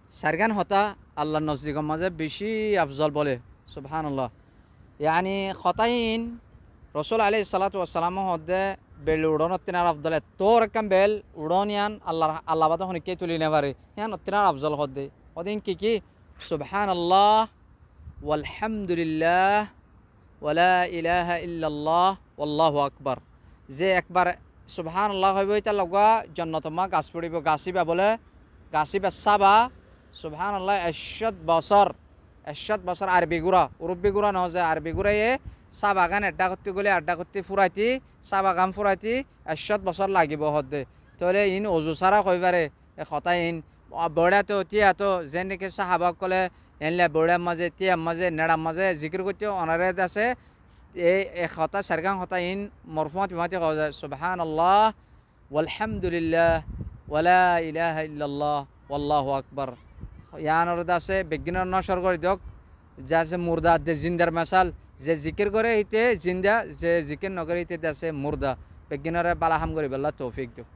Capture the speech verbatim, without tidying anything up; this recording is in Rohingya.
Sairgán hotá Allar nozdikor mazé bicí afzol bóle. Subhánallah. Yaáni hotá iín Rosúl aléihis salátu wassalam hoódde bel uçónottún ar afzol, ettór ekkán bel uçón yián Allar, Alla bade honikká tuli nofaré. Yián ottún ar afzol hoódde. Hoódde iín ki ki? Subhánallah, walhamdulillah, wala ilaha illallah, wallahu akbar. Ze ekbar Subhánallah hoibó, ítar lagúa jonnotor mazé gas foribó, gas íba bóle, gas íba sába, Subhánallah, ekcót bosór, ekcót bosór Arbi gura, urubbi gura noó, ze Arbi guraye sábagán eddhákottí goli, eddhákottí furaití, sábagán furaití ekcót bosór lagibó hoódde. Tóile iín ozu sára hoi faré, e hotá iín, a, boiçá tó, tíya tó, zeén niki sáhaba ókkole, eénla boiçár mazé, tíyar mazé, neçar mazé zikir goittó, onoré dase, e, e hotá, sairgán hotá iín morfúañti fúañti hoó za, Subhánallah, walhamdulillah, wala ilaha illallah, wallahu akbar. Yiánor dase beggúnor nocór gorí dók, dase murda de zindar mesal, ze zikir goré híte zinda, ze zikir nogoré híte dase murda. Beggúnoré bála ham goríbolla toufik dók.